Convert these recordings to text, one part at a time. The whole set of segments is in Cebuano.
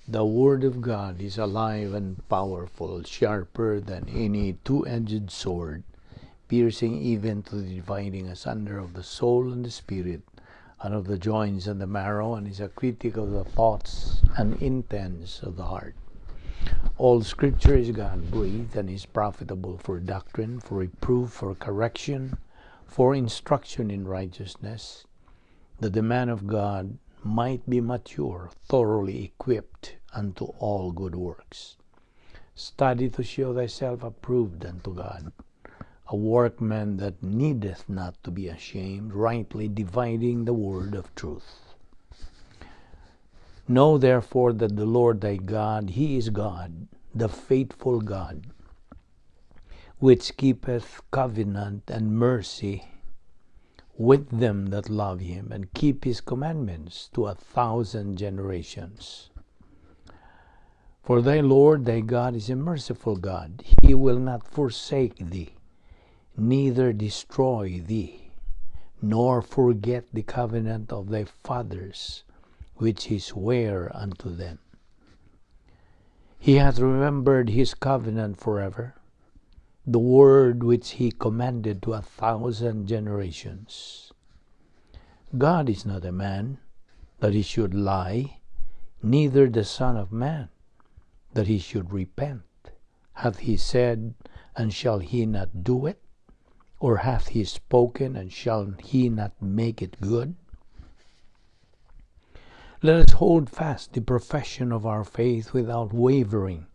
The Word of God is alive and powerful, sharper than any two-edged sword, piercing even to the dividing asunder of the soul and the spirit, and of the joints and the marrow, and is a critic of the thoughts and intents of the heart. All Scripture is God-breathed and is profitable for doctrine, for reproof, for correction, for instruction in righteousness, that the man of God might be mature, thoroughly equipped unto all good works. Study to show thyself approved unto God, a workman that needeth not to be ashamed, rightly dividing the word of truth. Know therefore that the Lord thy God, He is God, the faithful God, which keepeth covenant and mercy with them that love Him and keep His commandments to 1,000 generations. For thy Lord thy God is a merciful God. He will not forsake thee, neither destroy thee, nor forget the covenant of thy fathers, which He sware unto them. He hath remembered His covenant forever, the word which He commanded to 1,000 generations. God is not a man, that He should lie, neither the Son of Man, that He should repent. Hath He said, and shall He not do it? Or hath He spoken, and shall He not make it good? Let us hold fast the profession of our faith without wavering,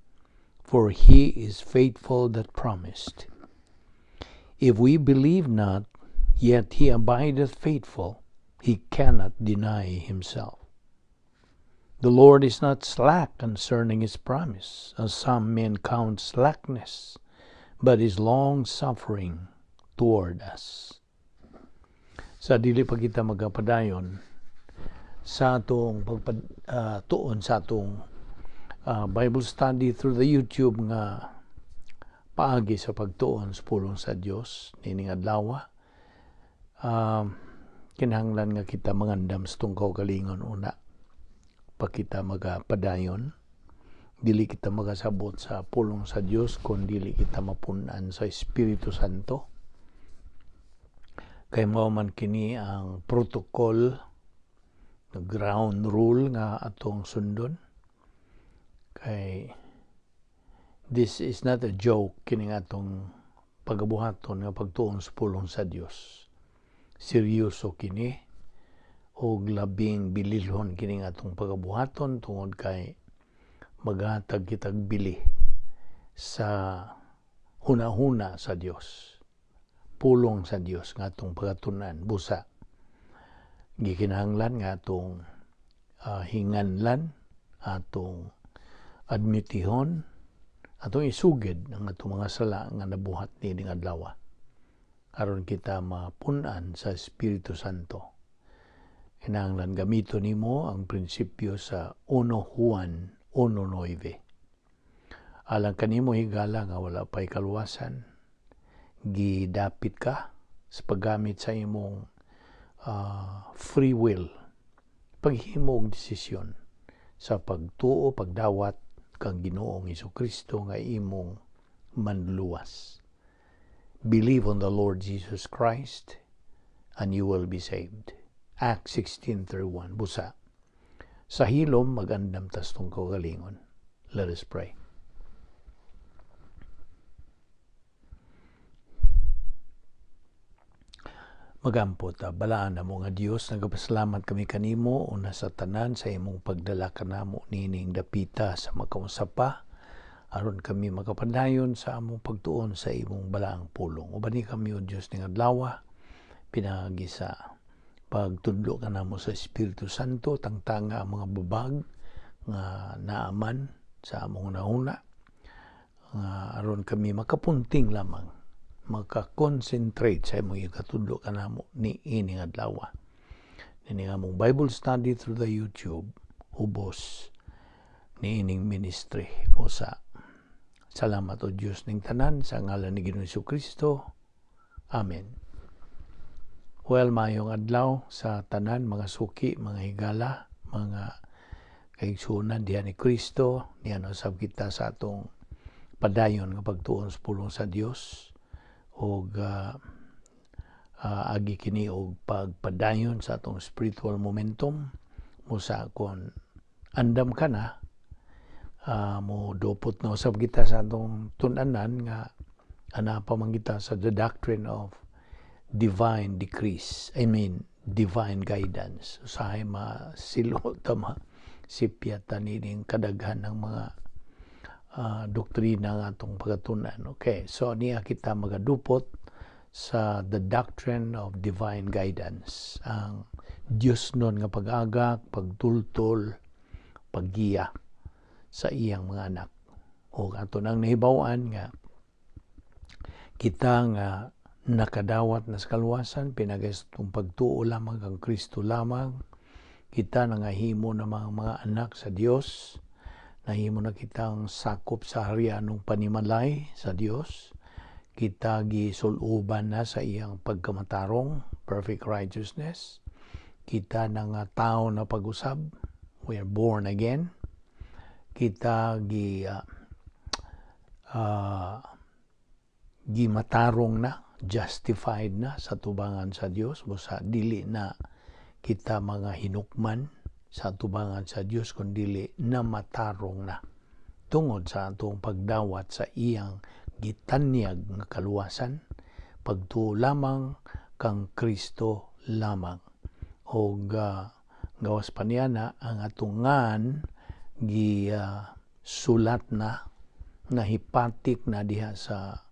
for He is faithful that promised. If we believe not, yet He abideth faithful, He cannot deny Himself. The Lord is not slack concerning His promise, as some men count slackness, but is long-suffering toward us. Sa dili pa kita magapadayon sa atong pagpatuon sa atong Bible study through the YouTube nga paagi sa pagtuon sa pulong sa Dios nining adlaw, kinahanglan nga kita mangandam sa atong kaugalingon una pa kita magapadayon. Dili kita magasabot sa pulong sa Dios kung dili kita mapun-an sa Espiritu Santo, kay mao man kini ang protocol, the ground rule nga atong sundon. Kay this is not a joke kining atong pagabuhaton nga pagtuon sa pulong sa Dios. Seryoso kini og labing bililhon kining atong pagabuhaton tungod kay maghatag kitag bili sa hunahuna sa Dios, pulong sa Dios nga atong pagatun-an. Busa gikinahanglan nga atong hinganlan, atong admitihon, atong isugid ang atong mga sala nga nabuhat niining adlaw aron kita mapun-an sa Espiritu Santo. Kinahanglan gamito nimo ang prinsipyo sa 1 Juan 1:9. Alang kanimo, higala, nga wala pa'y kaluwasan, gidapit ka sa paggamit sa imong free will, paghimo og desisyon sa pagtuo, pagdawat kang Ginoong Hesus-Kristo nga imong manluwas. Believe on the Lord Jesus Christ and you will be saved. Acts 16:31. Busa sa hilom, magandam tas atong kaugalingon. Let us pray. Magampo ta, balaan namo nga Dios, nagapasalamat kami kanimo una sa tanan sa imong pagdala kanamo nining dapita sa makausa pa aron kami makapadayon sa among pagtuon sa imong balaang pulong. Ubani kami, o Dios, ning adlaw, pinaagi sa pagtudlo kanamo sa Espiritu Santo, tangtanga ang mga babag nga naaman sa among hunahuna, nga aron kami makapunting lamang, maka-concentrate sa imong ikatudlo kanamo ni ining adlaw. Nining among Bible study through the YouTube, ubos ni ining ministry mo sa. Salamat, o Dios, ning tanan sa ngalan ni Ginoong Kristo. Amen. Well, maayong adlaw sa tanan, mga suki, mga higala, mga Kaigsuonan diha ni Kristo, niya na usab kita sa atong padayon nga pagtuon sa pulong sa Dios og agi kini og pagpadayon sa atong spiritual momentum. Musa kon andam ka na, mo dupot na usab kita sa atong tun-anan nga ana pa man kita sa the doctrine of divine decrees, I mean divine guidance. Usahay masilo ta, masipyat ta nining kadaghan ng mga doktrina nga atong pagatunan. Okay, so niya kita magadupot sa the doctrine of divine guidance, ang Diyos nun nga pag-agak, pagtultol, paggiya sa iyang mga anak. O ato nang nahibaw-an nga kita nga nakadawat na sa kaluwasan pinagi sa atong pagtuo lamang kang Kristo lamang, kita nangahimo na mga anak sa Dios, nahimo na kitang sakop sa harianong panimalay sa Dios, kita gisuluban na sa iyang pagkamatarong, perfect righteousness, kita na nga tao na pag-usab, we are born again, kita gi gimatarong na, justified na sa tubangan sa Dios, busa dili na kita mga hinukman sa tubangan sa Dios kun dili na matarong na tungod sa atong pagdawat sa iyang gitanyag nga kaluwasan, pagtuo lamang kang Kristo lamang. Og gawas pa niya na ang atong ngan gi sulat na, nahipatik na diha sa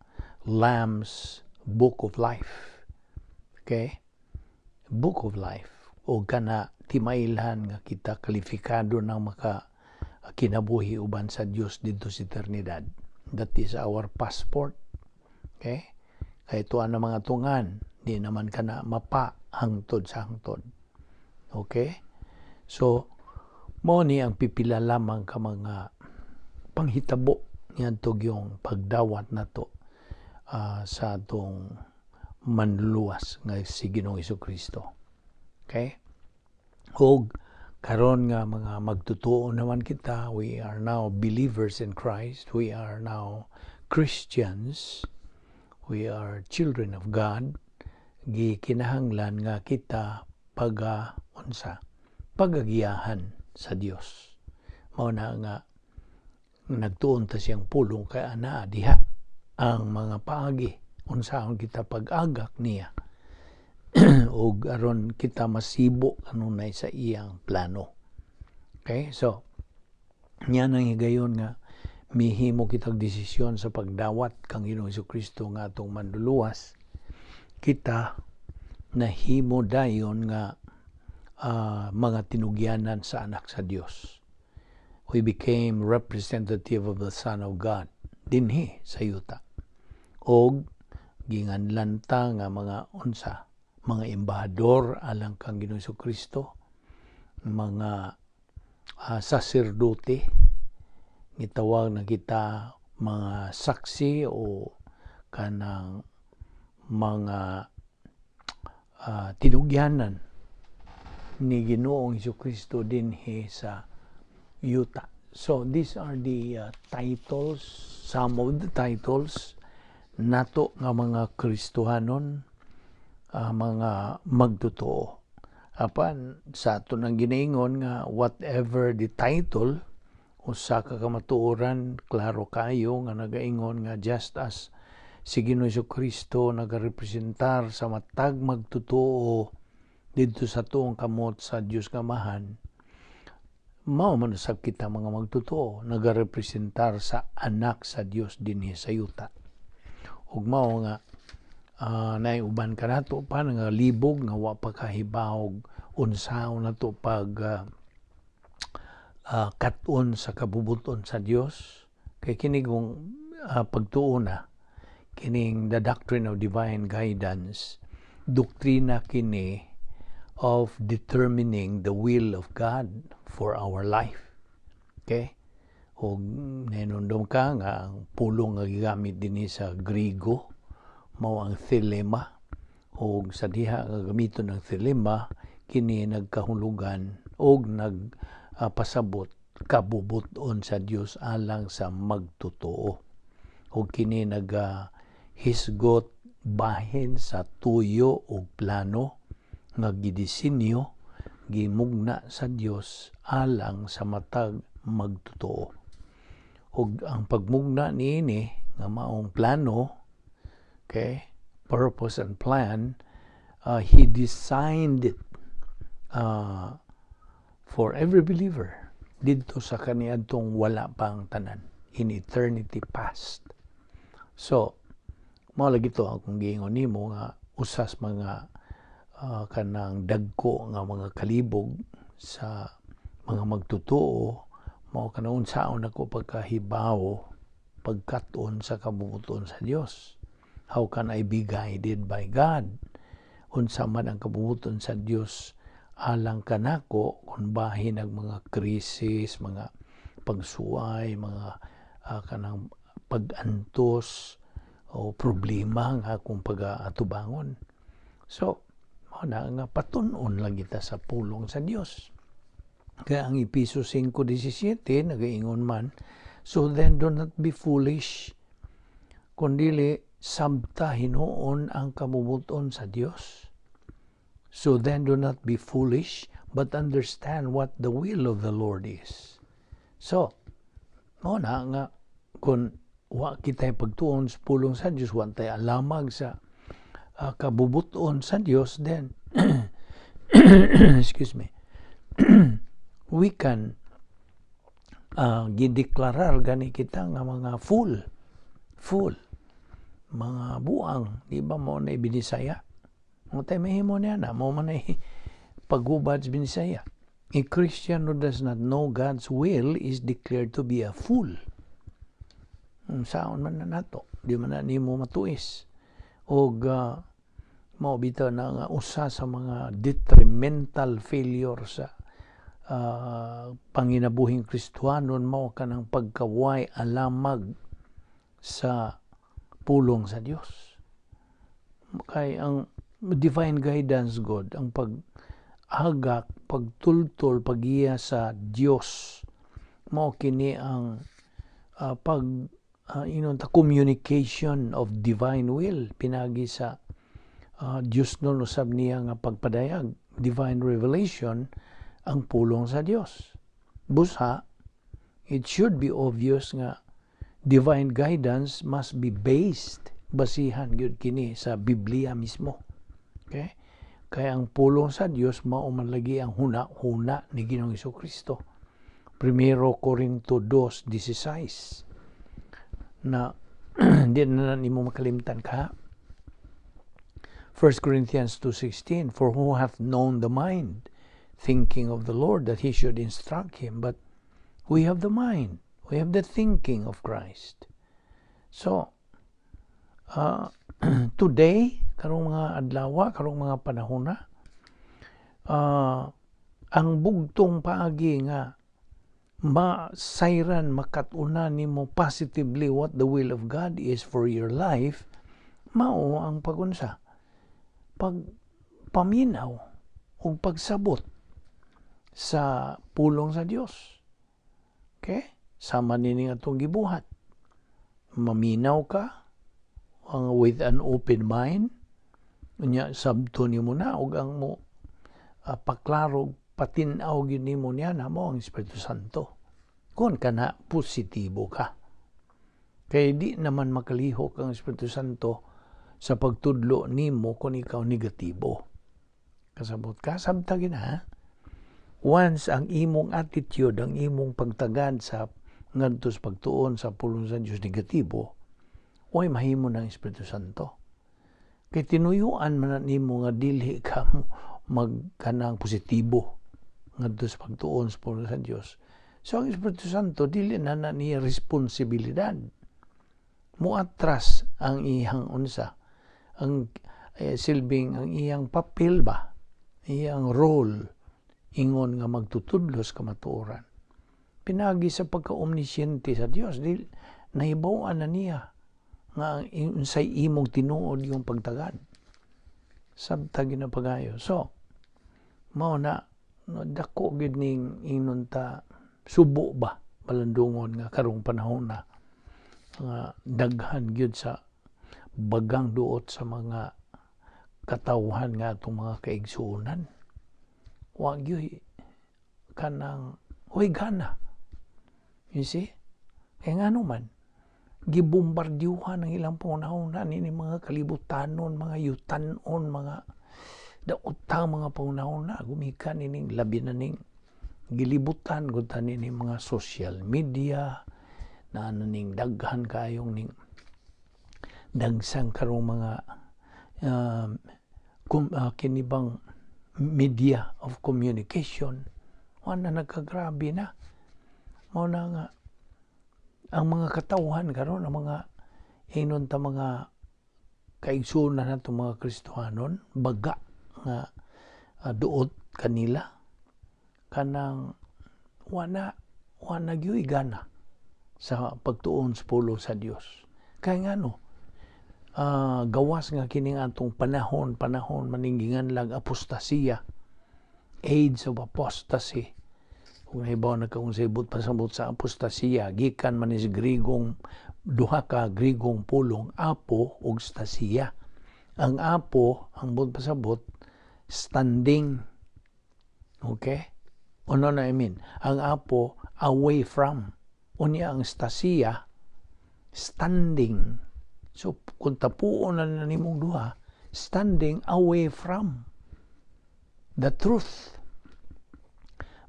Lamb's Book of Life. Okay? Book of Life. O kana timailhan nga kita kalifikado nang maka kinabuhi uban sa Dios didto sa eternidad. That is our passport. Okay? Kay tuan ang mga tungan, di naman kana mapa hangtod sa hangtod. Okay? So, mo ni ang pipila lamang ka mga panghitabo niadto yung pagdawat nato sa atong manluluwas nga si Ginoong Kristo. Okay? Og karon nga mga magtutuo naman kita, we are now believers in Christ, we are now Christians, we are children of God, gikinahanglan nga kita paga unsa, pagagiyahan sa Dios. Mao na nga nagtuon ta siyang pulong kay ana diha ang mga paagi unsaon kita pag-agak niya ug aron kita masibo kanunay sa iyang plano. Okay? So, niya nang higayon nga mihimo kitag desisyon sa pagdawat kang Ginoong Kristo nga atong manluluwas, kita nahimo dayon nga mga tinugyanan sa anak sa Dios. We became representative of the Son of God dinhi sa yuta. Og ginganlan ta nga mga unsa, mga embahador alang kang Ginoong Kristo, mga saserdote, gitawag na kita mga saksi o kanang mga tinugyanan ni Ginoong Kristo dinhi sa yuta. So these are the titles, some of the titles nato nga mga Kristohanon, mga magtotoo. Apan sa ato nang ginaingon nga whatever the title, usa ka kamatuoran klaro kayo nga nagaingon nga just as si Ginoong Kristo nagarepresentar sa matag magtotoo didto sa tuong kamot sa Dios nga Amahan, mao man usab kita mga magtotoo nagarepresentar sa anak sa Dios dinhi sa yuta. Ug mao nga naay uban kanato pa nga libog nga wa pa kahibawog unsaon nato pag kat-on sa kabubuton sa Dios, kay kini kung pagtuo na kining the doctrine of divine guidance, doktrina kini of determining the will of God for our life. Okay? O nahinumdum ka nga ang pulong nga gigamit dinhi sa Grigo mao ang thelema, og sa diha nga gamiton ang thelema, kini nagkahulugan og nag pasabot kabubuton sa Dios alang sa magtotoo. Ug kini naga hisgot bahin sa tuyo ug plano nga gidisenyo, gimugna sa Dios alang sa matag magtotoo. Ug ang pagmugna niini nga maong plano, okay, purpose and plan, He designed it for every believer didto sa kaniadtong wala pa ang tanan, in eternity past. So, mao lagi to akong giingon nimo nga usas mga kanang dagko nga mga kalibog sa mga magtotoo mao kanang unsaon ako pagkahibaw, pagkat-on sa kabubut-on sa Dios. How can I be guided by God? Unsa man ang kabubut-on sa Dios alang kanako kung bahin ang mga krisis, mga pagsuway, mga kanang pag-antos o problema nga akong pag-atubangon? So, mao na nga patun-on lang kita sa pulong sa Dios. Kaya ang Epeso 5:17 nagaingon man, "So then do not be foolish, kundili sabta hinuon ang kabubuton sa Dios." So then do not be foolish, but understand what the will of the Lord is. So, mao na nga kung wa kita'y pagtuon sa pulong sa Dios, wa tay alamag sa kabubuton sa Dios, then excuse me, we can gideklarar gani kita nga mga fool, fool, mga buang, di ba mao na Binisaya? Mao tay mahimo niya na, mao man ay paghubad sa Binisaya. A Christian who does not know God's will is declared to be a fool. Saon man na nato, di man na nimo matuis. Og mao bitaw na nga usa sa mga detrimental failure sa panginabuhing Kristohanon mao kanang pagkaway alamag sa pulong sa Dios. Kay ang divine guidance God, ang pag-agak, pagtultol, pagiya sa Dios, mao kini ang pag inon ta communication of divine will pinagi sa Dios nun usab niya nga pagpadayag, divine revelation, ang pulong sa Dios. Busa it should be obvious nga divine guidance must be based, basihan gyud kini sa Biblia mismo, okay? Kaya ang pulong sa Dios mao man lagi ang huna-huna ni Ginoong Kristo. Primero Corinto 2:16 na di na nimo makalimtan ka. 1 Corinthians 2:16, "For who hath known the mind, thinking of the Lord, that he should instruct him? But we have the mind, we have the thinking of Christ." So today, karong mga adlaw, karong mga panahon na, ang bugtong paagi nga masayran, makat-unan nimo positively what the will of God is for your life, mao ang pagunsa, pag paminaw ug pagsabot sa pulong sa Dios. Okay? Sama nini nga atong gibuhat. Maminaw ka ang with an open mind, unya sabto nimo na ug ang mo paklaro, patin-aw gyud nimo niya na mao ang Espiritu Santo. Kung kana positibo ka. Kay di naman makalihok ang Espiritu Santo sa pagtudlo nimo kung ikaw negatibo. Kasabot ka, sabta gina ha? Once ang imong attitude, ang imong pagtagad sa ngadto sa pagtuon sa pulong sa Dios negatibo, way mahimo ng Espiritu Santo. Kay tinuyuan man na nimo nga dili ka mo magkanang positibo ngadto sa pagtuon sa pulong sa Dios. So ang Espiritu Santo dili na na niya responsibilidad. Muatras ang iyang unsa, ang silbing ang iyang papel ba, iyang role ingon nga magtutudlo sa kamatuoran. Pinagi sa pagka-omnisciente sa Dios, di nahibaw-an na niya nga unsay imong tinuod yung pagtagad. Sabta ginapagayo. So, mao na No, dako gyud ning ingnon ta subo ba palandungon nga karong panahon na nga daghan gyud sa bagang duot sa mga katawhan nga atong mga kaigsuonan. Wa gyud kanang way gana. You see? Kaya ngano man, gibombardyuhan ang ilang panghuna niini mga kalibutanon, mga yutanon, mga daotang mga panghuna, gumikan ining labi na ning gilibutan gud ta niini mga social media na ano ning daghan kayong ning dagsang karong mga kini bang media of communication. Wa na nagkagrabe na. Mao na nga ang mga katawhan karon, ang mga ingnon ta mga kaigsuonan nato, mga Kristohanon, baga nga duot kanila, kanang wana gyuy gana sa pagtuon sa pulong sa Dios. Kay ngano, gawas nga kining atong panahon, panahon maning ginganlag apostasiya, age of apostasy. Kung nahibaw na ka kung sa ibot pasabot sa apostasiya, gikan man is Grigong, duha ka Grigong pulong, apo ug stasia. Ang apo, ang buot pasabot, standing. Okay? O no, I mean, ang apo, away from. Unya ang stasia, standing. So, kung tapuon na nimong duha, standing away from the truth.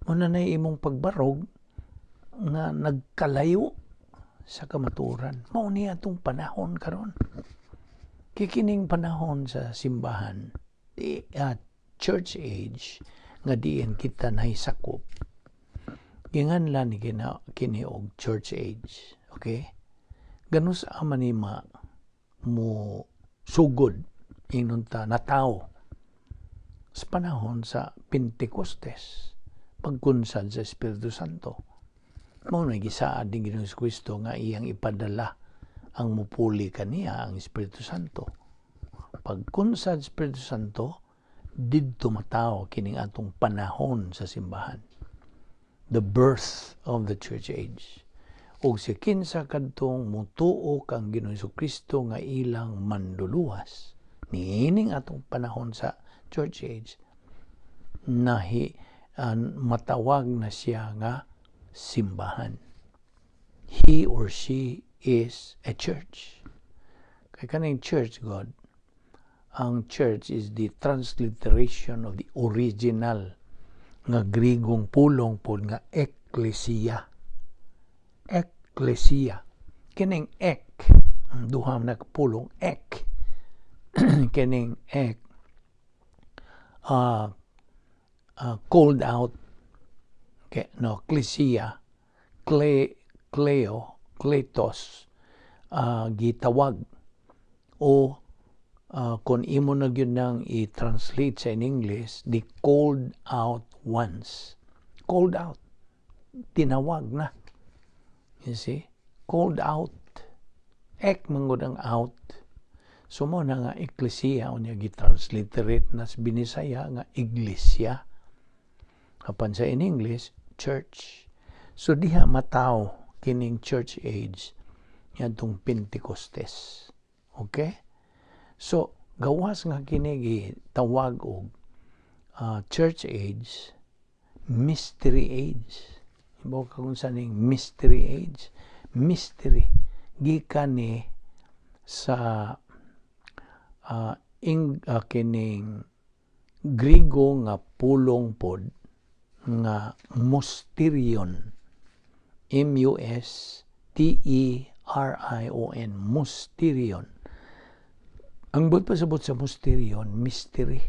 Mao na imong pagbarog nga nagkalayo sa kamatuoran. Mao ni atong panahon karon. Kikining panahon sa simbahan, di, church age, nga diin kita nahisakop. Ginganlan ni kini og church age. Okay? Ganus ama ni ma mo sugod, ingnon ta natawo sa panahon sa Pentecostes, pagkunsad sa Espiritu Santo. Mao na gisaad ni Ginoong Kristo nga iyang ipadala ang mupuli kaniya, ang Espiritu Santo. Pagkunsad sa Espiritu Santo, didto matawo kining atong panahon sa simbahan. The birth of the church age. Og si kinsa kadtong mutuo kang Ginoong Kristo nga ilang manduluwas niining atong panahon sa church age, nahi matawag na siya nga simbahan. He or she is a church. Kay kaning church God, ang church is the transliteration of the original nga Grigong pulong pod nga ekklesia. Ekklesia. Kining ek, ang duha na pulong ek. Kining ek called out, okay, no, ekklesia, kle, kleo, kletos, gitawag o kung imo na gyud nang i-translate sa in English, the called out ones. Called out, tinawag na. You see? Called out. Ek mangod ang out. So mo na nga ekklesia, unya gitransliterate na sa Binisaya nga iglesia. Apan sa in English, church. So diha mataw kining church age yadtong Pentecostes. Okay? So gawas nga kini gitawag og church age, mystery age. Ibaw ka kung sa ning mystery age. Mystery gikan ni sa ing kining Grigo nga pulong pod nga mysterion, M U S T E R I O N, mysterion. Ang buot pasabot sa mysterion, mystery.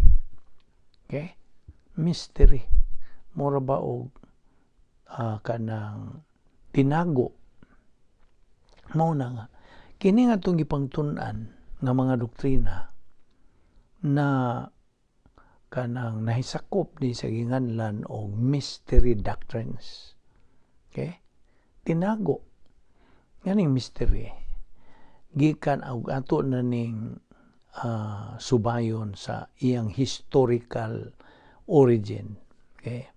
Okay? Mystery, mura ba og kanang tinago. Mao na nga kini nga atong gipangtun-an nga mga doktrina na kanang nahisakop ni sa ginganlan og mystery doctrines. Okay? Tinago. Nganing mystery gikan og ato na ning subayon sa iyang historical origin. Okay?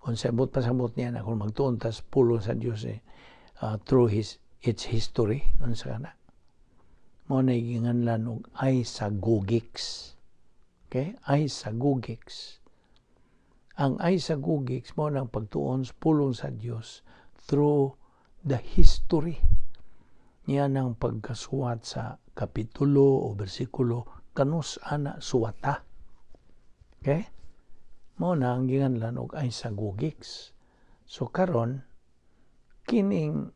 Unsa buot pasabot niya na kung magtuon tas pulong sa Dios eh, through his its history, unsa kana? Mao na ginganlan og Isagogics. Okay? Isagogics. Ang Isagogics mao nang pagtuon sa pulong sa Dios through the history niya ng pagkasuwat sa kapitulo o bersikulo kanus ana suwata. Okay? Mao na ang ginganlan og Isagogics. So karon, kining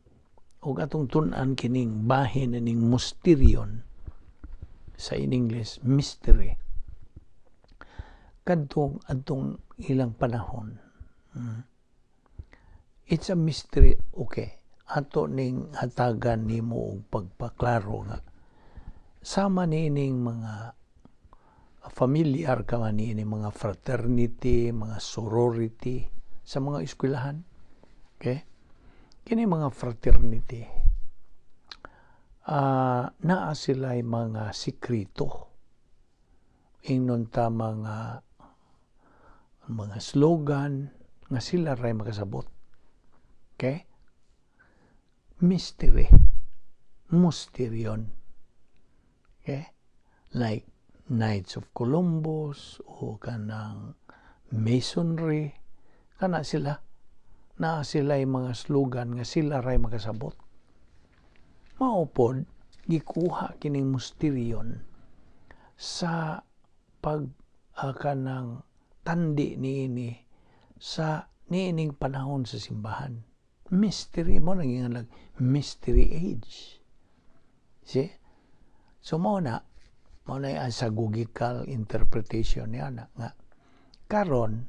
og atong tun-an kining bahin ning mysterion, sa in English mystery, kadtong adtong ilang panahon. It's a mystery. Okay, ato ning hatagan nimo og pagpaklaro nga sama niining mga familiar ka man niini mga fraternity, mga sorority sa mga eskwelahan. Okay, kini mga fraternity, naa sila'y mga sekreto, ingnon ta mga slogan nga sila ray makasabot. Okay, mystery, mysterion. Okay, like Knights of Columbus o kanang Masonry, kana sila, naa sila mga slogan nga sila ray makasabot. Mao pod gikuha kining mysterion sa pag kanang tandi niini sa niining panahon sa simbahan. Mystery mo nang ginganlag mystery age. See? So mao na ang isagogical interpretation niya na nga karon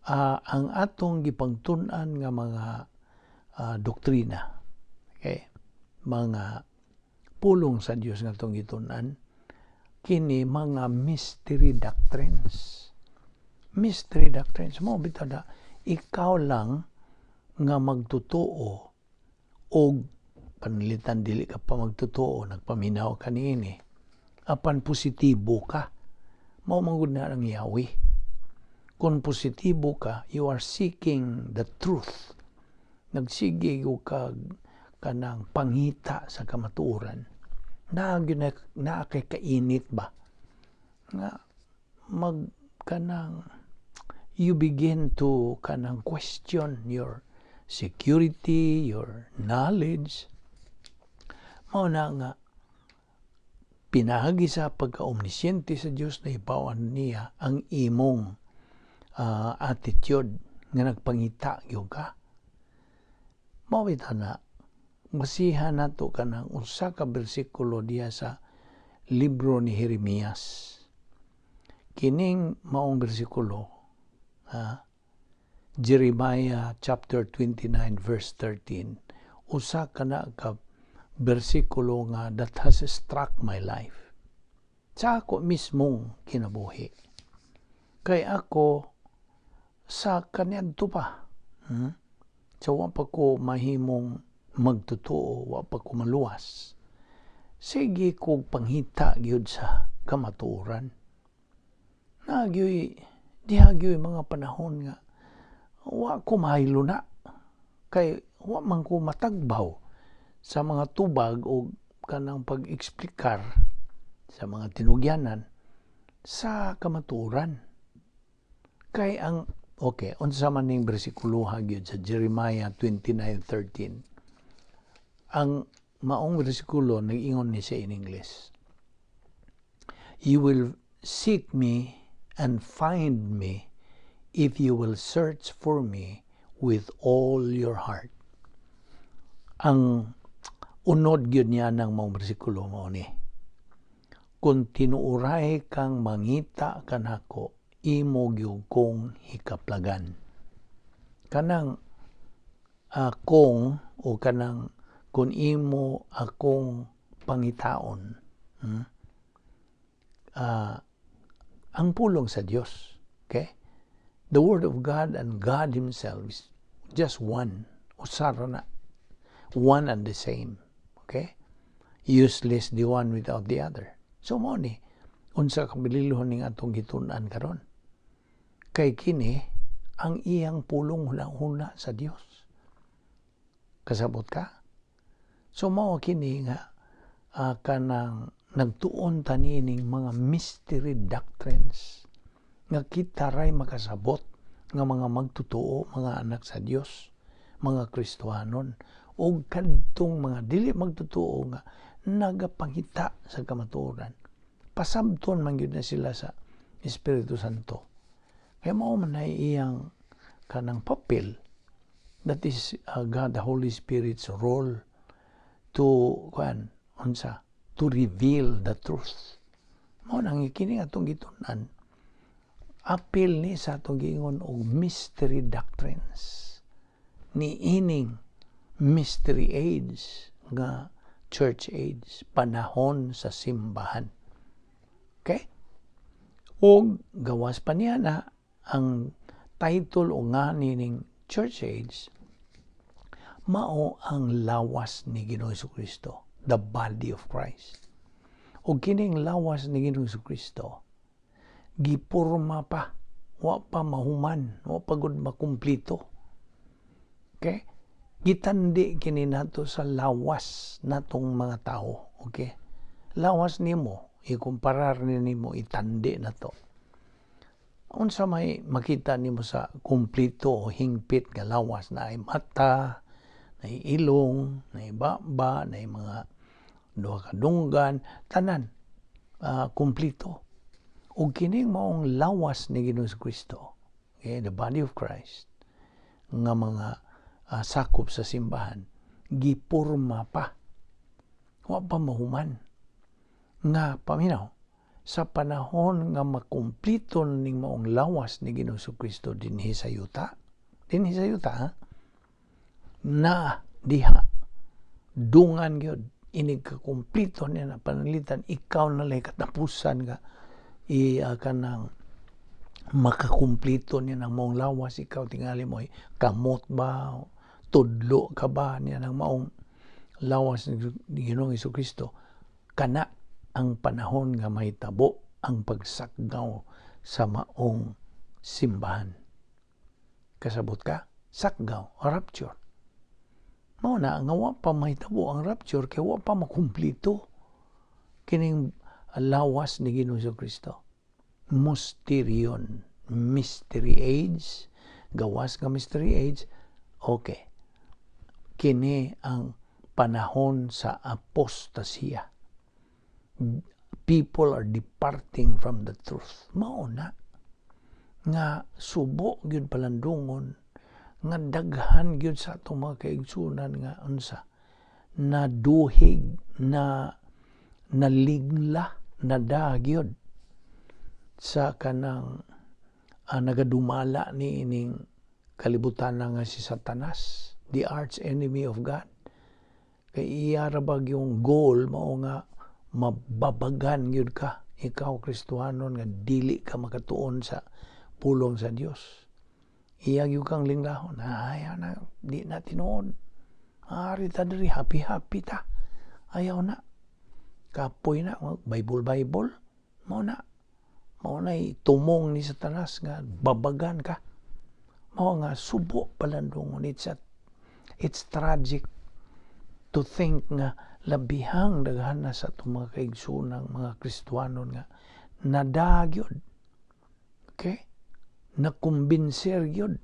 ang atong gipangtun-an nga mga doktrina, okay, mga pulong sa Dios nga atong gitun-an, kini mga mystery doctrines. Mystery doctrines mo bitaw na ikaw lang nga magtotoo og pananglitan dili ka pa magtotoo, nagpaminaw ka niini, apan positibo ka. Mao man gud na ang yawi. Kung positibo ka, you are seeking the truth, nagsige ka kanang pangita sa kamatuoran na gyud naa kay kainit ba nga mag kanang you begin to kanang question your security, your knowledge. Mao na nga pinaagi sa pagka-omnisciente sa Dios na ibawan niya ang imong attitude nga nagpangita gyud ka. Mao bitaw na basihan nato kanang usa ka bersikulo diha sa libro ni Jeremias. Kining maong bersikulo, ha, Jeremiah chapter 29 verse 13, usa kana ka bersikulo nga that has struck my life. Sa ako mismong kinabuhi. Kay ako sa kaniadto pa. So wa pa ko mahimong magtotoo, wa pa ko maluwas. Sige kog panghita gyud sa kamatuoran. Nagyoy diha gyoy mga panahon nga wa ko mahilo na kay wa man ko matagbaw sa mga tubag o kanang pag-eksplikar sa mga tinugyanan sa kamatuoran. Kay ang okay, unsa man ning bersikulo gyud sa Jeremiah 29:13? Ang maong bersikulo nag-ingon ni siya in English. "You will seek me and find me if you will search for me with all your heart." Ang unod gyud niya ng maong bersikulo mao ni: "Kung tinuoray kang mangita kanako, imo gyud kong hikaplagan." Kanang kung o kanang kung imo akong pangitaon. Ang pulong sa Dios. Okay? The Word of God and God Himself is just one. Usa ra na. One and the same. Okay? Useless the one without the other. So mo ni unsa ka bililhon ning atong gitun-an karon. Kay kini Ang iyang pulong, huna-huna sa Dios. Kasabot ka? So mao kini nga kanang nagtuon ta niining mga mystery doctrines nga kita ray makasabot nga mga magtotoo, mga anak sa Dios, mga Kristohanon, ug kadtong mga dili magtotoo nga nagapangita sa kamatuoran. Pasabton man gyud na sila sa Espiritu Santo. Kaya mao man ay iyang kanang papel. That is God the Holy Spirit's role to kuan unsa, to reveal the truth. Mao nang kini atong gitun-an, apil ni sa atong giingon og mystery doctrines ni ining mystery age nga church age, panahon sa simbahan. Okay? Og gawas pa niya na ang title o nga nining church age mao ang lawas ni Ginoong Kristo, the body of Christ. O kining lawas ni Ginoong Kristo, gipurma pa, wa pa mahuman, wa pa gud makumplito. Okay? Gitandi kini nato sa lawas natong mga tao. Okay? Lawas nimo, ikumparar ni nimo, itandi na to. Unsa may makita nimo sa kumplito o hingpit nga lawas? Na ay mata, na ilong, na baba, na mga duha ka dunggan, tanan kumplito. Ug kining maong lawas ni Ginoong Kristo, okay, the body of Christ, nga mga sakop sa simbahan, gipurma pa. Wa pa mahuman. Nga paminaw, sa panahon nga makumplito ning maong lawas ni Ginoong Kristo dinhi sa yuta, ha? Na diha dungan gyud inig kakumplito niya na pananglitan ikaw na lay katapusan nga i kanang makakumplito niya ng maong lawas. Ikaw tingali mo ay kamot ba, tudlo ka ba niya ng maong lawas ni Ginoong Kristo, kana ang panahon nga mahitabo ang pagsakgaw sa maong simbahan. Kasabot ka? Sakgaw, rapture. Mao na nga wa pa mahitabo ang rapture kay wa pa makumplito kining lawas ni Ginoong Kristo. Mysterion, mystery age, gawas nga mystery age, okay. Kini ang panahon sa apostasya. People are departing from the truth. Mao na nga subo gyud palandungon nga daghan gyud sa atong mga kaigsunan nga unsa, naduhig na, naligla, nadagyod sa kanang nagadumala ni ining kalibutan nga si Satanas, the arch enemy of God. Kay iya ra ba yung goal mao nga mababagan gyud ka, ikaw Kristohanon, nga dili ka makatuon sa pulong sa Dios. Iya gyud kang linglahon. Ayaw na, di na tinuod. Ari ta diri, happy happy ta. Ayaw na. Kapoy na, Bible Bible. Mao na. Mao na tumong ni Satanas nga babagan ka. Mao nga subo palandungon. It's tragic to think nga labihang daghan na sa atong mga kaigsuonang mga Kristohanon nga nadagyod. Okay? Nakumbinser gyud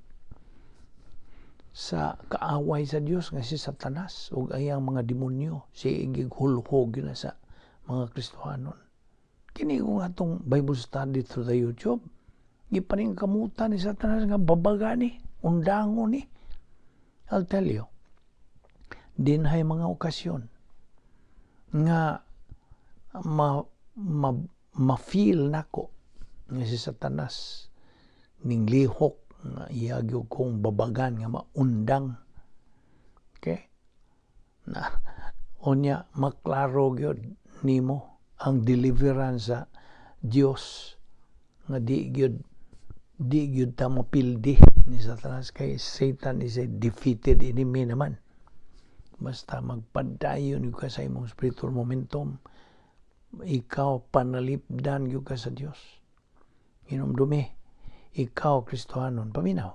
sa kaaway sa Dios nga si Satanas ug ayang mga demonyo, si gihulhog na sa mga Kristohanon. Kini ko nga atong Bible study through the YouTube, gipaningkamutan ni Satanas nga babaga ni, undangon ni. I'll tell you, dinhay mga okasyon nga ma, ma, ma-feel nako nga si Satanas ning lihok nga iya gyud kong babagan nga maundang. Okay? Na unya maklaro gyud nimo ang deliverance sa Dios nga di gyud ta mapildi ni Satanas kay Satan is a defeated enemy naman. Basta magpadayon ka sa imong spiritual momentum, ikaw panalipdan gyud ka sa Dios. Hinumdumi, ikaw Kristohanon, paminaw.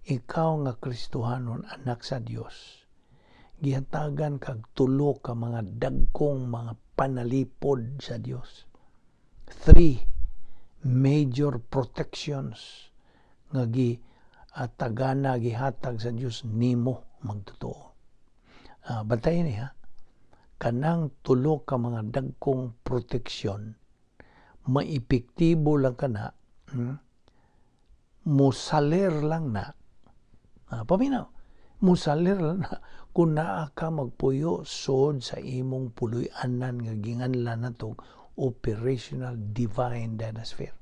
Ikaw nga Kristohanon, anak sa Dios, gihatagan kag tulo ka mga dagkong mga panalipod sa Dios. Three major protections nga gi tagana, gihatag sa Dios nimo magtotoo. Bantayan ni ha. Kanang tulo ka mga dagkong proteksyon, maepektibo lang kana, musaler lang na. Paminaw, musaler lang na kung naa ka magpuyo sod sa imong puloy-anan nga ginganlan natong operational divine dynasphere.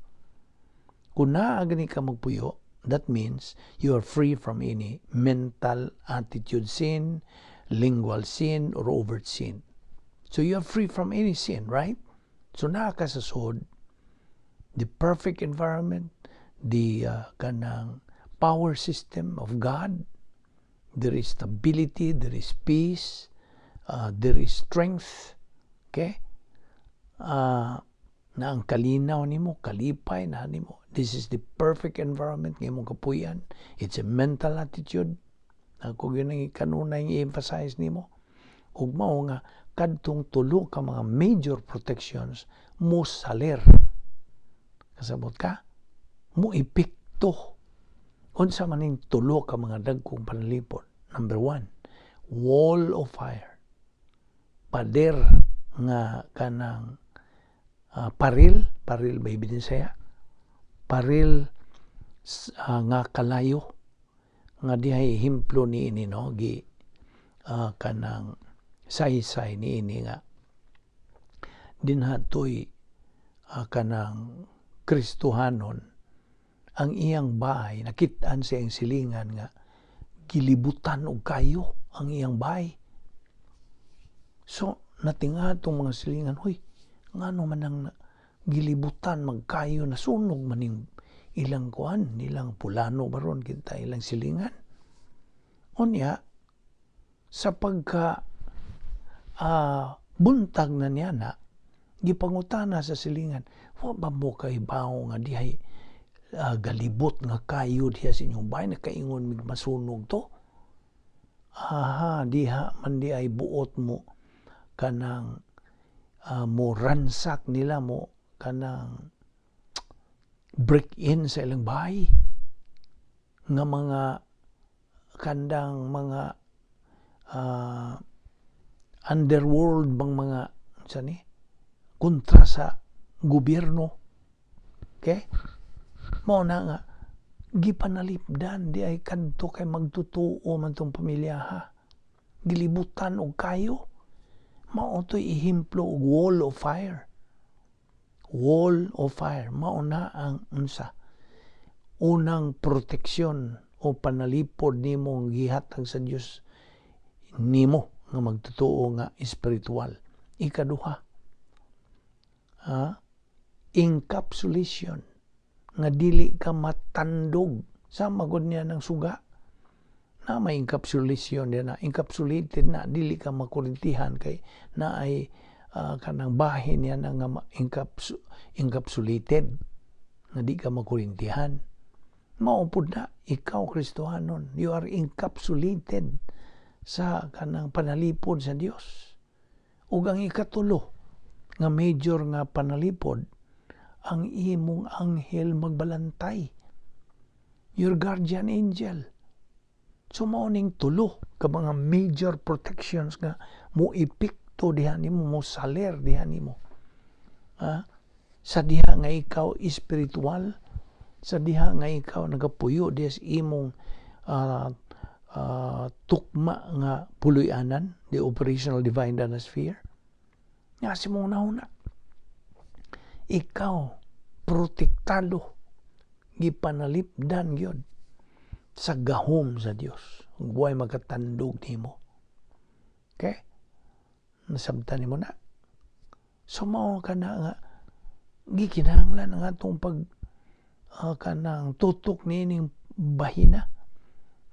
Kung naa gani ka magpuyo, that means you are free from any mental attitude sin, lingual sin, or overt sin. So you are free from any sin, right? So naa ka sa sod, the perfect environment, the kanang power system of God. There is stability, there is peace, there is strength. Okay? Na ang kalinaw nimo, kalipay na nimo. This is the perfect environment nga imong kapuyan. It's a mental attitude. Ako gyud ang kanunay i-emphasize nimo. Ug mao nga kadtong tulo ka mga major protections mo salir. Kasabot ka? Mo epekto. Unsa man ning tulo ka mga dagkong panalipod? Number one, wall of fire. Pader nga kanang paril, paril ba ibig saya? Paril nga kalayo nga dihay ehemplo ni ini, no, gi kanang saysay ni ini nga dinha toy kanang Kristohanon, ang iyang bahay, nakit-an sa iyang silingan nga gilibutan og kayo ang iyang bahay. So natinga tong mga silingan, "Hoy, ngano man ang gilibutan magkayo? Nasunog maning ilang kuan, ilang pulano baron kita, ilang silingan." Unya sa pagka buntag na niya na gipangutana sa silingan, "Wa ba mo kahibaw nga dihay galibot nga kayo diha sa inyong bahay? Nakaingon mig masunog to." Aha, diha man di ay buot mo kanang mo ransack nila, mo kanang break in sa ilang bahay nga mga kandang mga underworld bang mga sa ni kontra sa gobyerno. Okay, mao na nga gipanalipdan di ay kadto kay magtutuo man tong pamilya ha, gilibutan og kayo. Mao to'y ehemplo og wall of fire. Wall of fire, mao na ang unsa, unang proteksyon o panalipod nimo gihatag sa Dios nimo nga magtotoo nga espiritual. Ikaduha, ha? Encapsulation, nga dili ka matandog sa magod niya ng suga na may encapsulation na encapsulated na dili ka makurintihan kay na ay kanang bahin niya na nga encapsulated nga di ka makurintihan. Mao pud na ikaw Kristohanon, you are encapsulated sa kanang panalipod sa Dios. Ug ang ikatulo nga major nga panalipod, ang imong anghel magbalantay, your guardian angel. So mao ning tulo ka mga major protections nga mo epekto diha nimo, mo saler diha nimo, ha? Sa diha nga ikaw espiritual, sa diha nga ikaw nagapuyo diha sa imong tukma nga puloy-anan, the operational divine sphere, nga sa imong nahuna ikaw protektado, gipanalipdan gyud sa gahom sa Dios. Way makatandog nimo. Okay, nasabtan nimo na. So mao ka na nga gikinahanglan ang atong pag kanang tutok niining bahina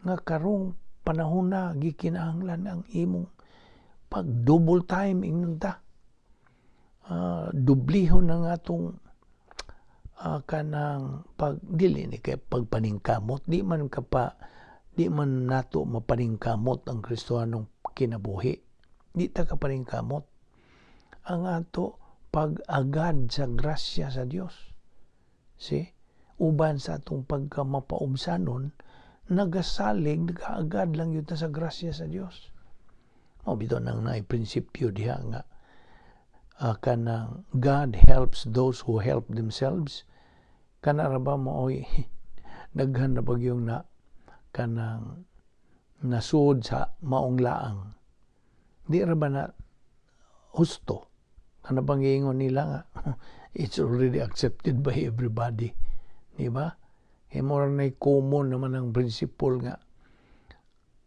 nga karong panahon na gikinahanglan ang imong pag double time ingnon ta, dublihon ang atong kanang pag dili ni kay pagpaningkamot, di man ka pa. Di man nato mapaningkamot ang Kristohanong kinabuhi. Di ta kapaningkamot. Ang ato pag-agad sa grasya sa Dios. See? Uban sa atong pagkamapaubsanon, nagasalig, nagaagad lang yun ta sa grasya sa Dios. O bitaw nang naay prinsipyo diha nga kanang God helps those who help themselves. Kana ra ba maoy daghan na bagyong na kanang nasuod sa maong laang. Di ra ba na husto? Kana bang giingon nila nga it's already accepted by everybody? Di ba? Kay mura na common naman ang principle nga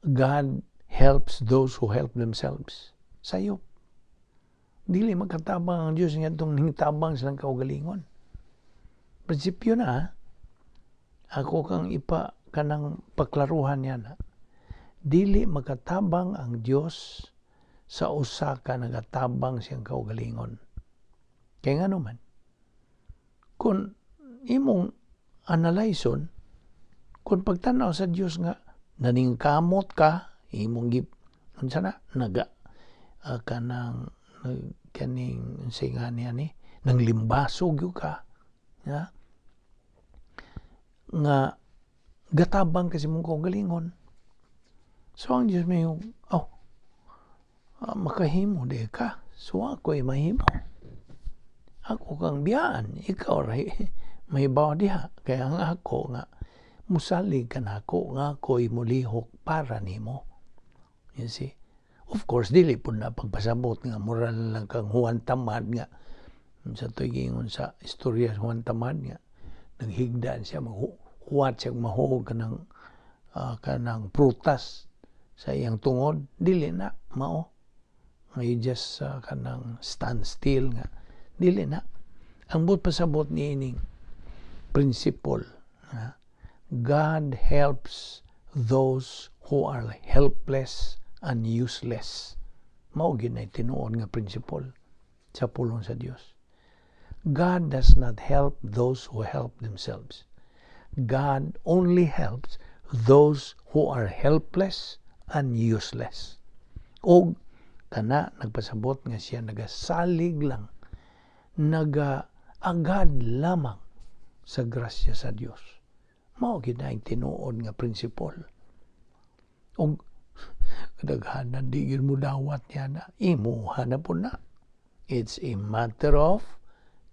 God helps those who help themselves. Sayop. Dili magkatabang ang Diyos nga itong tabang silang kaugalingon. Prinsipyo na, ha? Ako kang ipa kanang paklaruhan niya na. Dili makatabang ang Diyos sa usa ka nagatabang siyang kaugalingon. Kaya nga naman, kung imong analyson, kung pagtanaw sa Diyos nga naningkamot ka, imong gip unsa na naga kanang kaning unsay nga niya ni nang limbasog gyud ka ya nga gatabang kasi mong kaugalingon. So ang Diyos may, "Oh, makahimo di ka, so ako ay mahimo. Ako kang biyaan, ikaw ray mahibaw diha." Kaya ang ako nga musalig ka nako nga ako'y mulihok para nimo. You see? Of course, dili po na pagpasabot nga moral lang kang Juan Tamad nga sa to'y giingon sa istorya sa Juan Tamad nga naghigda siya, maghuwat siya, mahuog kanang prutas sa iyang tungod. Dili na mao nga you just kanang stand still nga dili na ang but pasabot ni ining principle ha? God helps those who are helpless and useless. Mao gyud na tinuod nga principle sa pulong sa Dios. God does not help those who help themselves. God only helps those who are helpless and useless. Og kana nagpasabot nga siya nagasalig lang, nagaagad lamang sa grasya sa Dios. Mao gyud na tinuod nga principle. Og kadaghanan di gyud mo dawat niya na imuha na po na. It's a matter of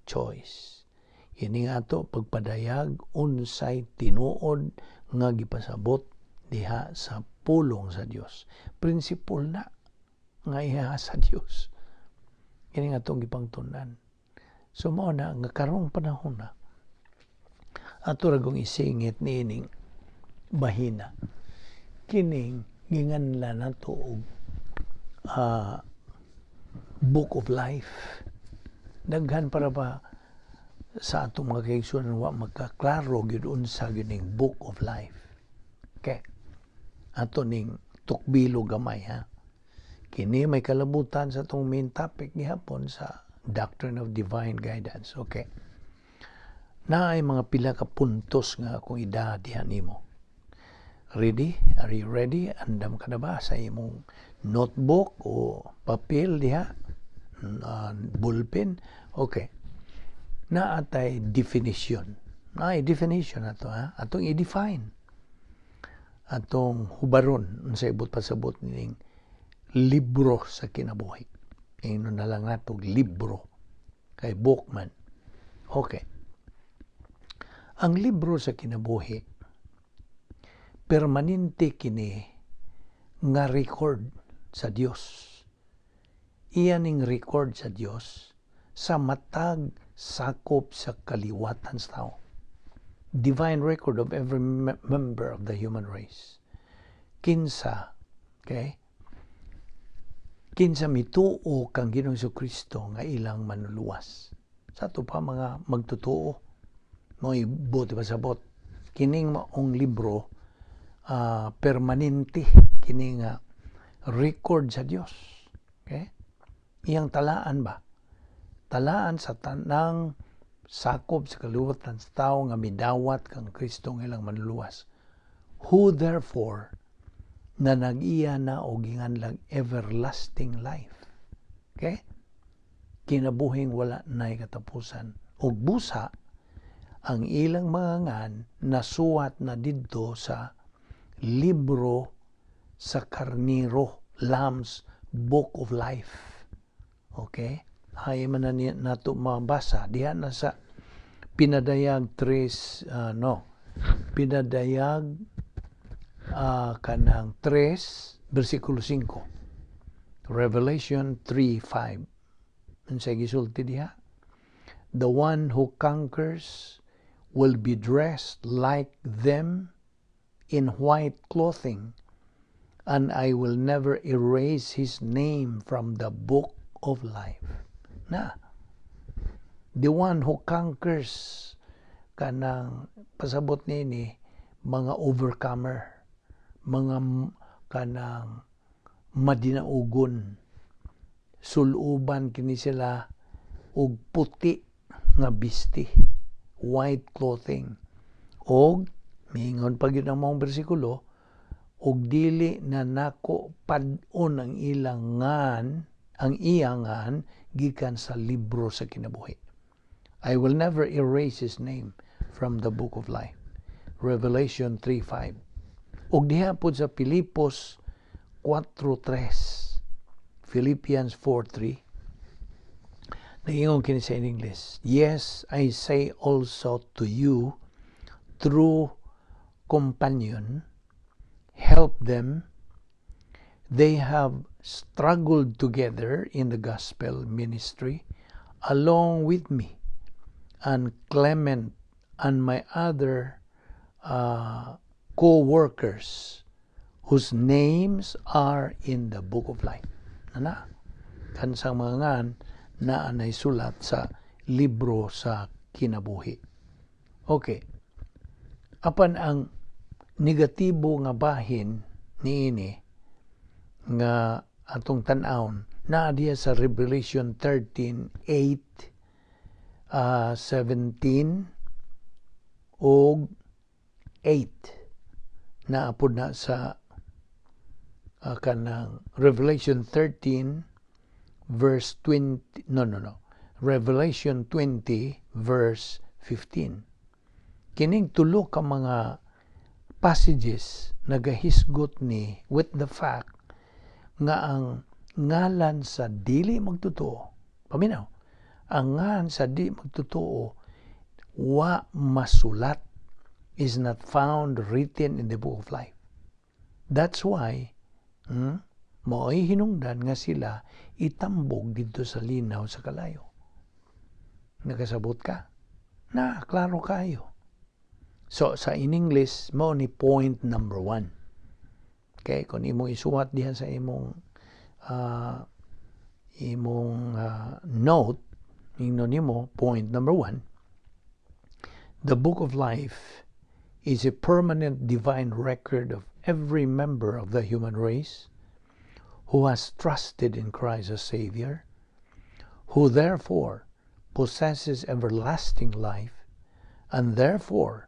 choice. Kini nga ato pagpadayag unsay tinuod nga gipasabot diha sa pulong sa Dios. Principle na nga iha sa Dios. Kini nga atong gipangtunan. So mao na nga karong panahon na ato ra gong isingit niining bahina. Kining ginganlan nato og Book of Life. Daghan para ba sa atong mga kaigsuonan wa magkaklaro gyud unsa gyud ning Book of Life. Okay. Ato ning tukbilo gamay, ha. Kini may kalabutan sa atong main topic gihapon sa Doctrine of Divine Guidance. Okay. Naay mga pila ka puntos nga akong ida diha nimo. Ready? Are you ready? Andam ka na ba sa imong notebook o papel diha? Ballpen? Okay. Naatay definition. Naay definition ato, ha? Atong i-define. Atong hubaron unsay ibot pasabot ning libro sa kinabuhi. Ingnon na lang nato libro kay book man. Okay. Ang libro sa kinabuhi, permanente kini nga record sa Dios. Iyan ning record sa Dios sa matag sakop sa kaliwatan sa tao. Divine record of every member of the human race. Kinsa, okay? Kinsa mituo kang Ginoong Kristo nga ilang manuluwas. Sa ato pa mga magtutuo, mo'y buti pasabot. Kining maong libro, permanente kini nga record sa Dios. Okay? Iyang talaan ba? Talaan sa tanang sakop sa kalibutan sa tao nga midawat kang Kristo nga ilang manluluwas. Who therefore na nag-iya na og ginganlag everlasting life. Okay? Kinabuhing wala nay katapusan. Og busa ang ilang mga ngan nasuwat na didto sa libro sa Karniro, Lamb's Book of Life. Okay? Hay man na nato mabasa diha na sa Pinadayag 3, no, Pinadayag kanang 3 bersikulo 5, Revelation 3:5. Unsay gisulti diha? "The one who conquers will be dressed like them in white clothing, and I will never erase his name from the book of life." Na the one who conquers, kanang pasabot nini mga overcomer, mga kanang madinaugon, suluban kini sila og puti nga bisti, white clothing, og miingon pa gyud ang maong bersikulo, "Og dili na nako pad-on ang ilang ngan, ang iyang ngan gikan sa libro sa kinabuhi." I will never erase his name from the book of life. Revelation 3:5. Ug diha pod sa Pilipos 4:3. Philippians 4:3. Naingon kini sa in English. "Yes, I say also to you, true companion, help them. They have struggled together in the gospel ministry along with me, and Clement and my other co-workers whose names are in the book of life." Nana, kansang mga ngan naa nay sulat sa libro sa kinabuhi. Okay. Apan ang negatibo nga bahin niini nga atong tan-awon naa diha sa Revelation 13:8, 17 ug 8. Naa pod na sa kanang Revelation 13 verse 20, no, Revelation 20 verse 15. Kining tulo ka mga passages nagahisgot ni with the fact nga ang ngalan sa dili magtotoo, paminaw, ang ngalan sa di magtotoo wa masulat, is not found written in the book of life. That's why mao'y hinungdan nga sila itambog didto sa linaw sa kalayo. Nakasabot ka na? Klaro kayo. So sa in English, mao ni point number 1. Okay, kung imong isuwat diha sa imong note, ingnon nimo, point number 1: the book of life is a permanent divine record of every member of the human race who has trusted in Christ as Savior, who therefore possesses everlasting life, and therefore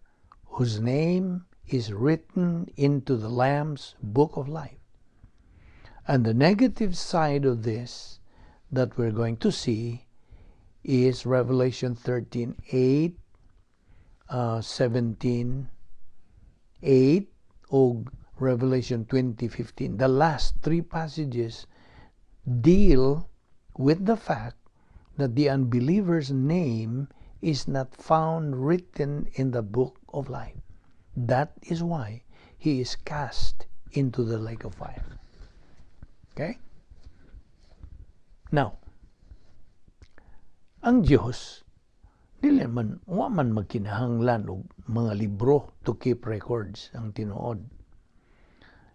whose name is written into the Lamb's book of life. And the negative side of this that we're going to see is Revelation 13 8, 17 8, o Revelation 20:15. The last three passages deal with the fact that the unbeliever's name is not found written in the book of life. That is why he is cast into the lake of fire. Okay? Now, ang Diyos, dili man, wa man magkinahanglan og mga libro to keep records ang tinuod.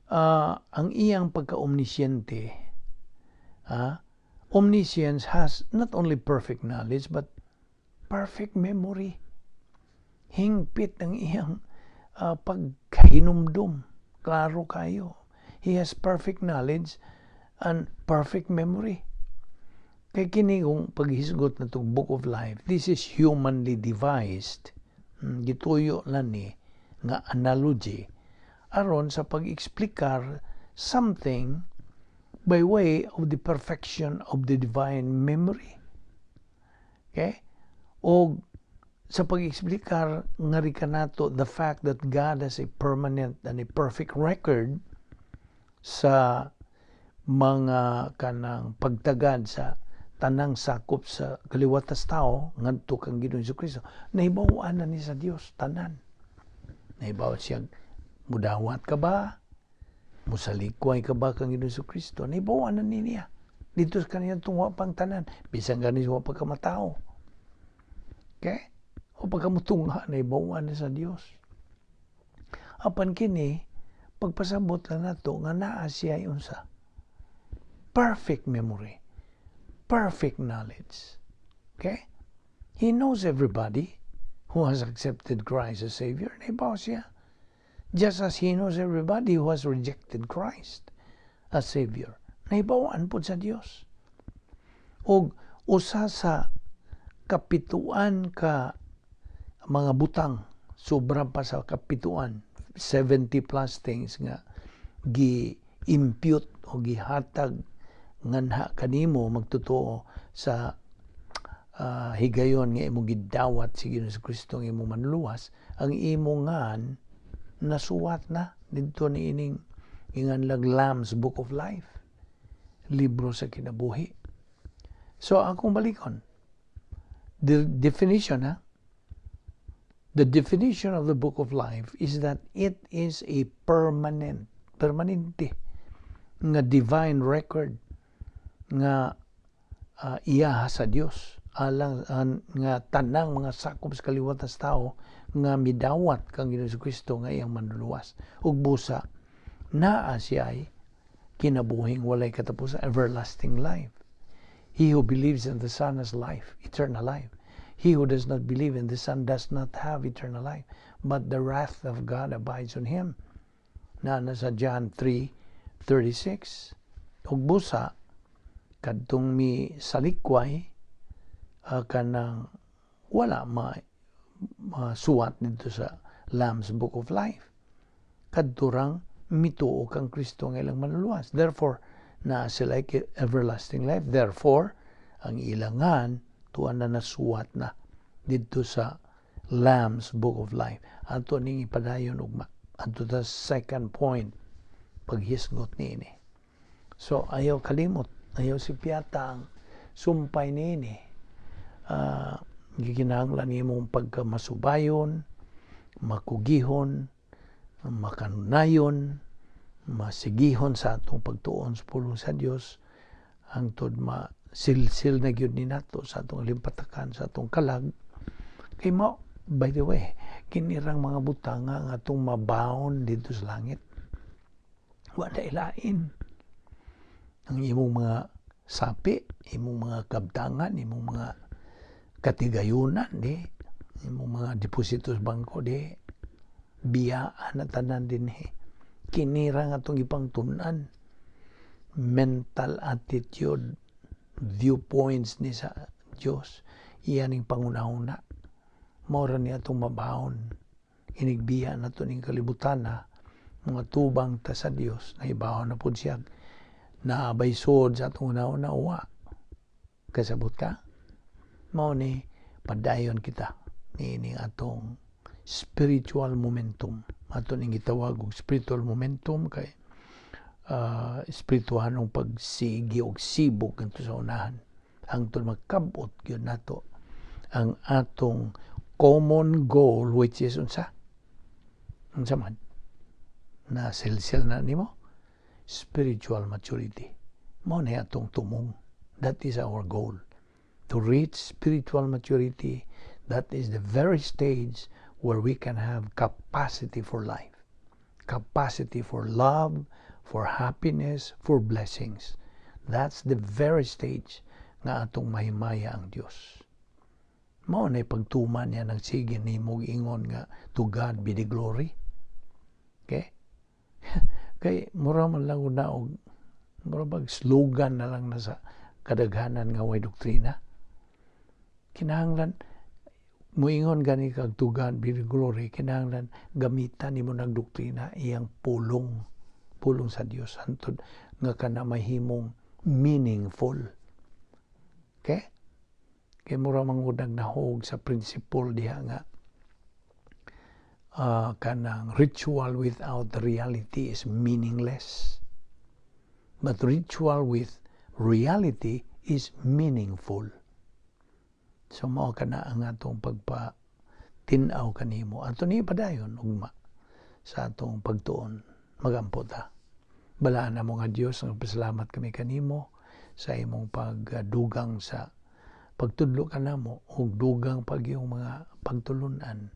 Ang iyang pagka-omnisciente, omniscience has not only perfect knowledge but perfect memory. Hingpit ang iyang pagkahinumdum. Klaro kayo. He has perfect knowledge and perfect memory. Kay kini kung paghisgot na itong book of life, this is humanly devised. Gituyo lang ni nga analogy. Aron sa pag-eksplikar something by way of the perfection of the divine memory. Okay? O sa pag-eksplikar nga ri kanato the fact that God has a permanent and a perfect record sa mga kanang pagtagad sa tanang sakop sa kaliwatas tao ngadto kang Ginoong Kristo, nahibaw-an na ni sa Dios tanan. Nahibaw siya mudawat ka ba, musalikway ka ba kang Ginoong Kristo, nahibaw-an na ni niya dito sa kaniyang tungwa pang tanan, bisan gani wa pa ka matawo, okay, o pagkamutungha, nahibaw-an na sa Dios. Apan kini pagpasabot lang nato nga naa siya unsa? Perfect memory, perfect knowledge. Okay? He knows everybody who has accepted Christ as Savior. Nahibaw siya. Just as He knows everybody who has rejected Christ as Savior. Nahibawan po sa Dios. Og usa sa kapituan ka mga butang, sobra pa sa kapituan, 70 plus things nga gi-impute o gihatag nganha kanimo magtotoo sa higayon nga imong gidawat si Ginoong Kristo nga imong manluluwas, ang imong ngan nasuwat na didto ni ining inganlag Lamb's Book of Life, libro sa kinabuhi. So akong balikon the definition, ha. The definition of the Book of Life is that it is a permanent, permanente nga divine record nga iyaha sa Dios alang nga tanang mga sakop sa kaliwatan sa tao nga midawat kang Ginoong Kristo nga iyang manluluwas, ug busa naa siya ay kinabuhing walay katapusan, everlasting life. He who believes in the Son has life, eternal life. He who does not believe in the Son does not have eternal life, but the wrath of God abides on him, na nasa John 3:36. Ug busa kadtong mi salikway, kanang wala ma masuwat dito sa Lamb's Book of Life, kadturang mituo kang Kristo nga ilang manluluwas. Therefore, naa sila everlasting life. Therefore, ang ilangan tuan na nasuwat na dito sa Lamb's Book of Life. Ato ning ipadayon ugma. Ato the second point, paghisgot niini. So ayaw kalimot, ayaw si piyata ang sumpay niini. Gikinahanglan imong pagkamasubayon, makugihon, makanunayon, masigihon sa atong pagtuon sa pulong sa Dios hangtod masilsil na gyud ni nato sa atong limpatakan, sa atong kalag. Kay mao, by the way, kinirang mga butanga nga atong mabaon dito sa langit, wala ilain ang imong mga sapi, imong mga kabtangan, imong mga katigayunan, di imong mga deposito sa bangko, di biyaan na tanan din eh. Kinira nga atong ipangtunan, mental attitude, viewpoints ni sa Dios, iyan ning pangunahuna. Mao ra ni atong mabahon inigbiya na to ning kalibutan na mga tubang ta sa Dios, nahibaw na pud siya naabay sud sa atong una uwa. Kasabot ka? Mao ni padayon kita niining atong spiritual momentum. Ato ning gitawag og spiritual momentum kay espirituhanong pagsigi og sibog ngadto sa unahan hangtod magkabot gyud nato ang atong common goal, which is unsa? Unsa man? Na silsil na nimo? Spiritual maturity. Mao na atong tumong. That is our goal, to reach spiritual maturity. That is the very stage where we can have capacity for life, capacity for love, for happiness, for blessings. That's the very stage nga atong mahimaya ang Dios. Mao na pagtuma niya ng sige nimo ingon nga "To God be the glory." Okay? Kay mura man lang na og mura bag slogan na lang na sa kadaghanan nga way doktrina. Kinahanglan Muingon gani kag "To God be the glory," kinahanglan gamitan nimo nag doktrina, iyang pulong, pulong sa Dios, hantod nga kana mahimong meaningful. Okay? Kay mura man gud nahog sa principle diha nga kanang ritual without reality is meaningless. But ritual with reality is meaningful. So mao kana ang atong pagpa tin-aw kanimo. Ato ni padayon ugma sa atong pagtuon. Magampo ta. Balaan namo nga Dios, nga pasalamat kami kanimo sa imong pagdugang sa pagtudlo kanamo ug dugang pag iyong mga pagtulunan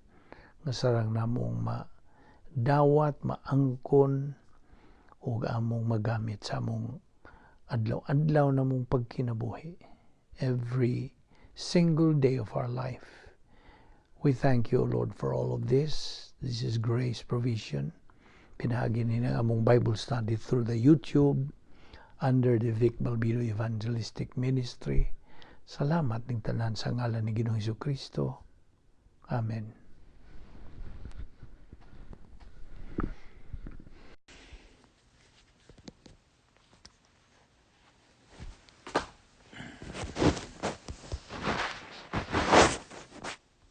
nga sarang namong madawat, maangkon ug among magamit sa among adlaw-adlaw namong pagkinabuhi, every single day of our life. We thank you, Lord, for all of this. This is grace provision. Pinaagi ni ang among Bible study through the YouTube under the Vic Balbido Evangelistic Ministry. Salamat ning tanan sa ngalan ni Ginoong Kristo. Amen.